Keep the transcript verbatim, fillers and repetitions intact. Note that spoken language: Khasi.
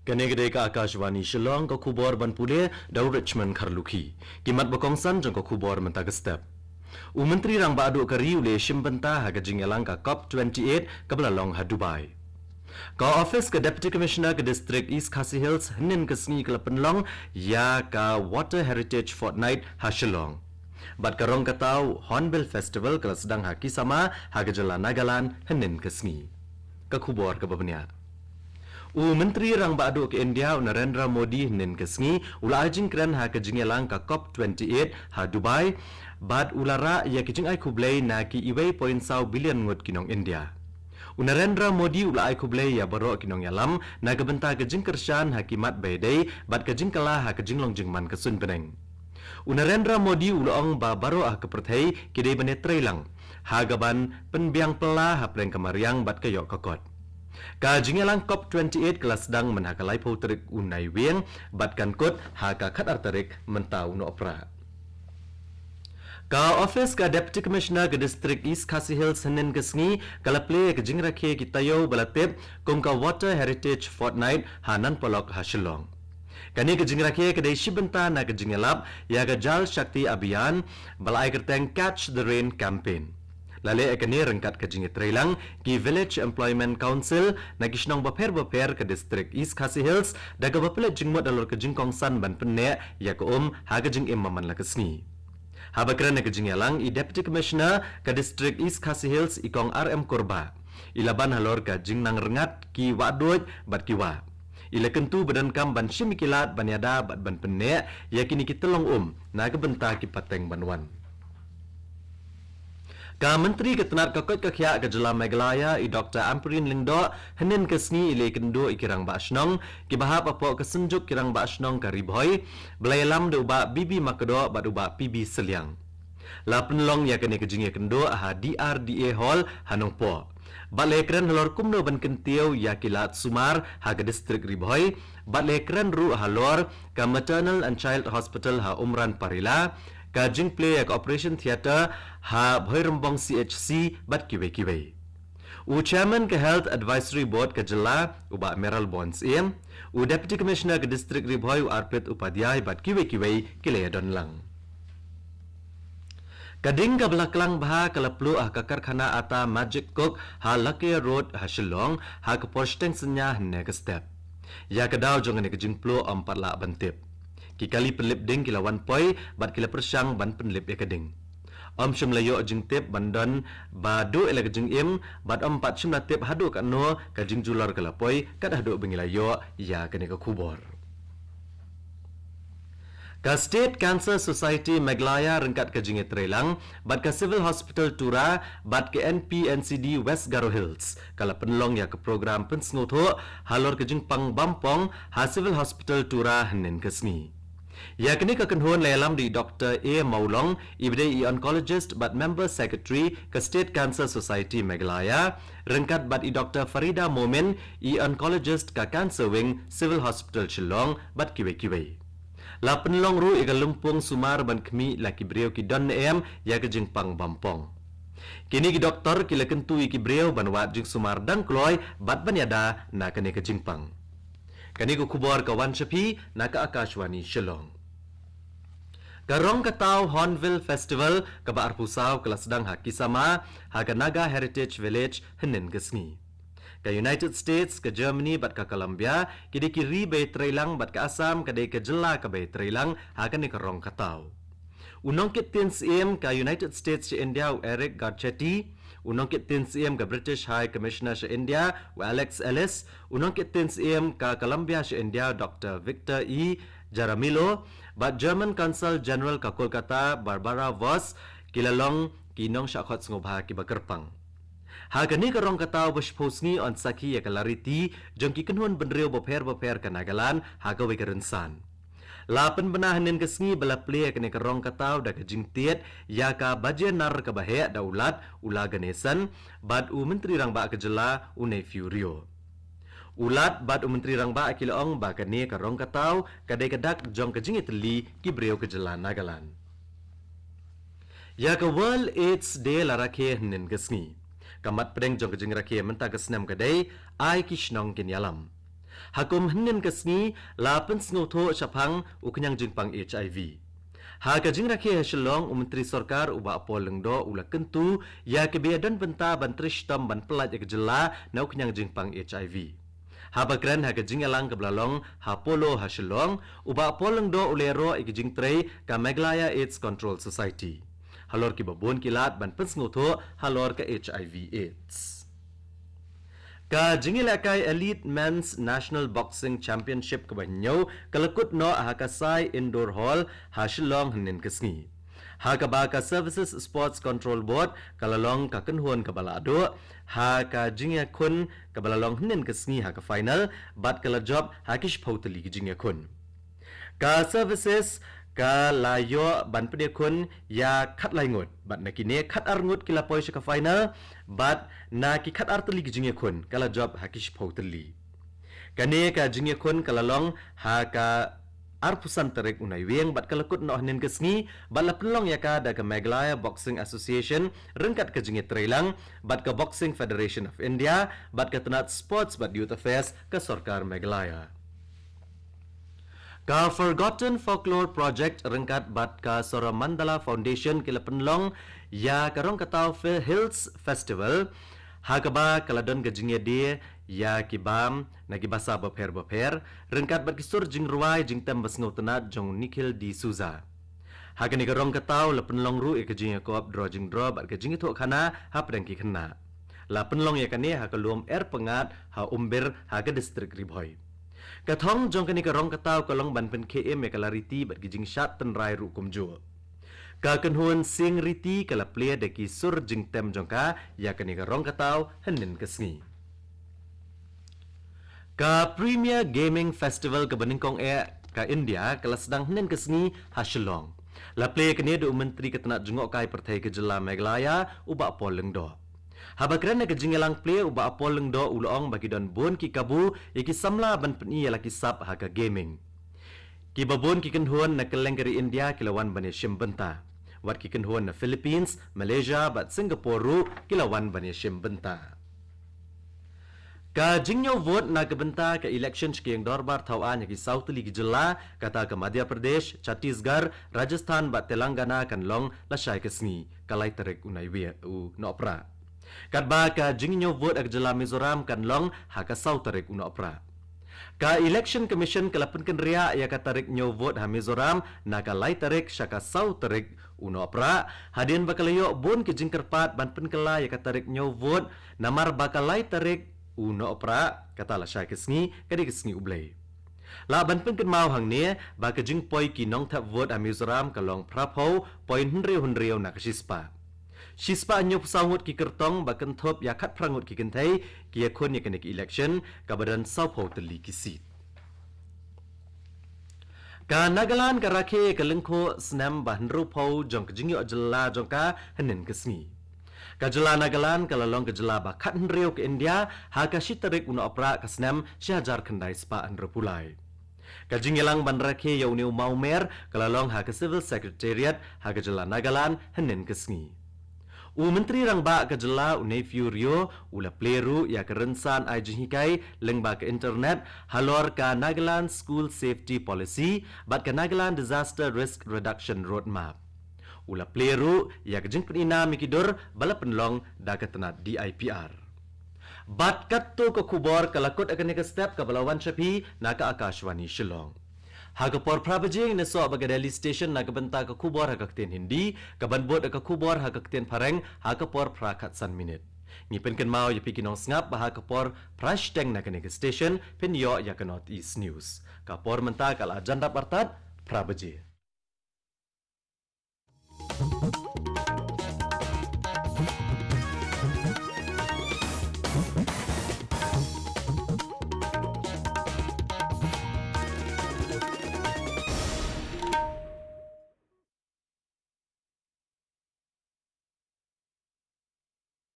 Kane ka dei ka Akashvani Shillong, ka khubor ban pule da u Richmond Kharlukhi. Ki mat ba kongsan jong ka khubor mynta ka step. U Myntri Rangbah Duh ka ri u la shim bynta ha ka jingïalang ka COP twenty-eight kaba la long ha Dubai. Ka office ka Deputy Commissioner ka District East Khasi Hills hynnin ka sngi ka la pynlong ïa ka Water Heritage Fortnight ha Shillong. Bad ka rong ka taw Hornbill Festival ka la sdang ha Kisama ha ka jylla Nagaland hynnin ka sngi. Ka khubor kaba bniah. U Myntri Rangbah Duh ka India u Narendra Modi hynnin ka sngi u la ai jingkren ha ka jingïalang ka COP twenty-eight ha Dubai, bad u la rah ïa ki jingai khublei na ki uwei point saw billion ngut ki nong India. U Narendra Modi u la ai khublei ïa baroh ki nongïalam na ka bynta ka jingkyrshan ha ki mat ba ïadei bad ka jingkylla ha ka jinglong jingman ka suiñ bneng. U Narendra Modi u la ong ba baroh ha ka pyrthei ki dei ban ïatreilang ha kaban pynbiang pella hapdeng ka mariang bad ka ïoh ka kot. Ka jingïalang COP twenty-eight ka la sdang mynha ka laiphew tarik u Naiwieng bad kan kut ha ka khatar tarik mynta u Nohprah. Ka office ka Deputy Commissioner ka District East Khasi Hills hynnin ka sngi ka la plie ka jingrakhe ki taïew ba la tip kum ka Water Heritage Fortnight ha Nan Polok ha Shillong. Kane ka jingrakhe ka dei shi bynta na ka jingïalap ïa ka Jal Shakti Abhiyan ba la ai kyrteng Catch the Rain Campaign. La leh ïa kane ryngkat ka jingïatreilang ki Village Employment Council na ki shnong bapher bapher ka District East Khasi Hills da kaba pynleit jingmut halor ka jingkongsan ban pynneh ïa ka um ha ka jingim man la ka sngi. Haba kren ha ka jingïalang i Deputy Commissioner ka District East Khasi Hills i Kong R M Kurbah i la ban halor ka jingnang rngat ki wahduid bad ki wah. I la kyntu ba donkam ban shim ïa ki lad ban ïada bad ban pynneh ïa kine ki tyllong um na ka bynta ki pateng ban wan. Ka Myntri ka tnad ka koit ka khiah ka jylla Meghalaya i Doctor Ampareen Lyngdoh hynnin ka sngi i la ïakynduh ïa ki rangbah shnong kiba hap hapoh ka Synjuk ki Rangbah Shnong ka Ri Bhoi, ba la ïalam da u Bah B B Makdoh bad u Bah P B Sylliang. La pynlong ïa kane ka jingïakynduh ha D R D A Hall ha Nongpoh. Bad la ïakren halor kumno ban kyntiew ïa ki lad sumar ha ka District Ri Bhoi, bad la ïakren ruh halor ka Maternal and Child Hospital ha Umran Parila, ka jingplie ïa ka Operation Theatre ha Bhoirymbong C H C bad kiwei kiwei. U Chairman ka Health Advisory Board ka jylla u Bah Mayralborn Syiem, u Deputy Commissioner ka District Ri Bhoi u Arpit Upadhyay bad kiwei kiwei ki la ïadon lang. Ka ding kaba la klang bha ka la pluh ha ka karkhana atta Magic Coke ha Lakia Road ha Shillong ha ka por shiteng synñia hynne ka step. Ïa ka daw jong kane ka jingpluh ym pat lah ban tip. Ki kali pynlip ding ki la wan poi bad ki la pyrshang ban pynlip ïa ka ding. Ym shym la ïoh jingtip ban don ba duh ïa la ka jingim bad ym pat shym la tip haduh katno ka jingjulor ka la poi kat haduh ba ngi la ïoh ïa kane ka khubor. Ka State Cancer Society Meghalaya ryngkat ka jingïatreilang bad ka Civil Hospital Tura bad ka N P N C D West Garo Hills ka la pynlong ïa ka program pynsngewthuh halor ka jingpang bampong ha Civil Hospital Tura hynnin ka sngi. Ïa kane ka kynhun la ïalam da i Doctor A Mawlong, iba dei i oncologist bad member secretary ka State Cancer Society Meghalaya, ryngkat bad i Doctor Farida Momin, i oncologist ka Cancer Wing, Civil Hospital Shillong, bad kiwei kiwei. La pynlong ruh ïa ka lympung sumar ban khmih la ki briew ki don ne em ïa ka jingpang bampong. Kine ki doktor ki la kyntu ïa ki briew ban wad jingsumar dang kloi bad ban ïada na kane ka jingpang. Kane ka khubor ka wan sha phi na ka Akashvani Shillong. Ka rong ka taw Hornbill Festival kaba arphew saw ka la sdang ha Kisama, ha ka Naga Heritage Village hynnin ka sngi. Ka United States, ka Germany bad ka Colombia ki dei ki ri ba ïatreilang bad ka Assam ka dei ka jylla kaba ïatreilang ha kane ka rong ka taw. U nongkit ktien syiem ka United States sha India u Eric Garcetti, u nongkit ktien syiem ka British High Commissioner sha India u Alex Ellis, u nongkit ktien syiem ka Colombia sha India Doctor Victor E Jaramillo, bad German Consul General ka Kolkata Barbara Voss ki la long ki nongshah khot sngewbha kiba kyrpang. Ha kane ka rong ka taw ba shiphew sngi yn sakhi ïa ka lariti jong ki kynhun bynriew bapher bapher ka Nagaland ha kawei ka rynsan. La pynbna hynnin ka sngi ba la plie ïa kane ka rong ka taw da ka jingtied ïa ka baje nar kaba heh da u Lad, u La Ganesan, bad u Myntri Rangbah ka jylla u Neiphiu Rio. U Lad bad u Myntri Rangbah ki la ong ba kane ka rong ka taw ka dei ka dak jong ka jingïatylli ki briew ka jylla Nagaland. Ïa ka World AIDS Day la rakhe hynnin ka sngi. Ka mat pdeng jong ka jingrakhe mynta ka snem ka dei, ai ki shnong kin ïalam. Ha kum hynnin ka sngi la pynsngewthuh shaphang u khñiang jingpang H I V. Ha ka jingrakhe ha Shillong, u Myntri Sorkar u Bah Paul Lyngdoh u la kyntu ïa kiba don bynta ban trei shitom ban pyllait ïa ka jylla na u khñiang jingpang H I V. Haba kren ha ka jingïalang kaba la long ha Polo ha Shillong, u Bah Paul Lyngdoh u la ïaroh ïa ka jingtrei ka Meghalaya AIDS Control Society halor kiba bun ki lad ban pynsngewthuh halor ka H I V AIDS. Ka jingïalehkai Elite Men's National Boxing Championship kaba hynñiew ka la kut noh ha Kasai Indoor Hall ha Shillong hynnin ka sngi, ha kaba ka Services Sports Control Board ka la long ka kynhun kaba la duh ha ka jingïakhun kaba la long hynnin ka sngi ha ka final, bad ka la jop ha ki shiphew tylli ki jingïakhun. Ka Services ka la ïoh ban pynïakhun ïa khatlai ngut, bad na kine khatar ngut ki la poi sha ka final, bad na ki khatar tylli ki jingïakhun ka la jop ha ki shiphew tylli. Kane ka jingïakhun ka la long ha ka arphew san tarik u Naiwieng, bad ka la kut noh hynnin ka sngi, bad la pynlong ïa ka da ka Meghalaya Boxing Association ryngkat ka jingïatreilang bad ka Boxing Federation of India bad ka tnat Sports bad Youth Affairs ka Sorkar Meghalaya. Ka Forgotten Folklore Project ryngkat bad ka Sora Mandala Foundation ki la pynlong ïa ka Rongkataw Fe-, Hills Festival, ha kaba ka la don ka jingïadie ïa ki bam na ki basa bapher bapher, ryngkat bad ki sur jingrwai jingtem basngewtynnat jong Nikhil D'Souza. Ha kane ka Rongkataw la pynlong ruh ïa ka jingïakop draw jingdraw bad ka jingïathuhkhana hapdeng ki khynnah. La pynlong ïa kane ha ka lum Erpyngngad ha Umbir ha ka distrik Ri Bhoi. Ka thong jong kane ka Rongkataw ka long ban pynkhie im ïa ka lariti bad ki jingshad tynrai ruh kumjuh. Ka kynhun Sing Riti ka la plie da ki sur jingtem jong ka ïa kane ka Rongkataw hynnin ka sngi. Ka Premier Gaming Festival kaba nyngkong eh ka India ka la sdang hynnin ka sngi ha Shillong. La plie kane da u Myntri ka tnat jngohkai pyrthei ka jylla Meghalaya u Bah Paul Lyngdoh. Haba kren ha ka jingïalang plie, u Bah Paul Lyngdoh u la ong ba ki don bun ki kabu ïa ki samla ban pyni ïa la ki sap ha ka gaming. Kiba bun ki kynhun na kylleng ka ri India ki la wan ban ïashim bynta. Wat ki kynhun na Philippines, Malaysia bad Singapore ruh ki la wan ban ïashim bynta. Ka jingñiew vote na ka bynta ka election sha ka ïing dorbar thaw aiñ ha ki saw tylli ki jylla, kata ka Madhya Pradesh, Chhattisgarh, Rajasthan bad Telangana kan long lashai ka sngi, ka lai tarik u Naiwieng, u Nohprah. Katba ka jingñiew vote ha ka jylla Mizoram kan long ha ka saw tarik u Nohprah. Ka Election Commission ka la pynkynriah ïa ka tarik ñiew vote ha Mizoram na ka lai tarik sha ka saw tarik u Nohprah, hadien ba ka la ïoh bun ki jingkyrpad ban pynkylla ïa ka tarik ñiew vote, namar ba ka lai tarik u Nohprah, kata lashai ka sngi, ka dei ka sngi U Blei. Lah ban pynkynmaw hangne ba ka jingpoi ki nongthep vote ha Mizoram ka long phraphew point hynriew hynriew na ka shispah. Shispah hynñiewphew saw ngut ki kyrtong ba kynthup ïa khatphra ngut ki kynthei ki ïakhun ïa kane ka election, kaba don sawphew tylli ki seat. Ka Nagaland ka rakhe ïa ka lyngkhuh snem ba hynriewphew jong ka jingïoh jylla jong ka hynnin ka sngi. Ka jylla Nagaland ka la long ka jylla ba khathynriew ka India ha ka shi tarik u Nohprah ka snem shi hajar khyndai spah hynriewphew lai. Ka jingïalang ban rakhe ïa une u mawmer ka la long ha ka Civil Secretariat ha ka jylla Nagaland hynnin ka sngi. U Myntri Rangbah ka jylla u Neiphiu Rio u la plie ruh ïa ka rynsan ai jinghikai lyngba ka internet halor ka Nagaland School Safety Policy bad ka Nagaland Disaster Risk Reduction Roadmap. U la plie ruh ïa ka jingpyni nam ïa ki dur ba la pynlong da ka tnat D I P R. Bad katto ka khubor ka la kut ha kane ka step kaba la wan sha phi na ka Akashvani Shillong. Ha ka por phra baje ngin ïasoh bad ka Delhi Station na ka bynta ka khubor ha ka ktien Hindi, kaban bud ka khubor ha ka ktien Phareng ha ka por phra khatsan minit. Ngi pynkynmaw ïa phi ki nongsngap ba ha ka por phra shiteng na kane ka station phin ïoh ïa ka North East News. Ka por mynta ka la jan dap artat phra baje.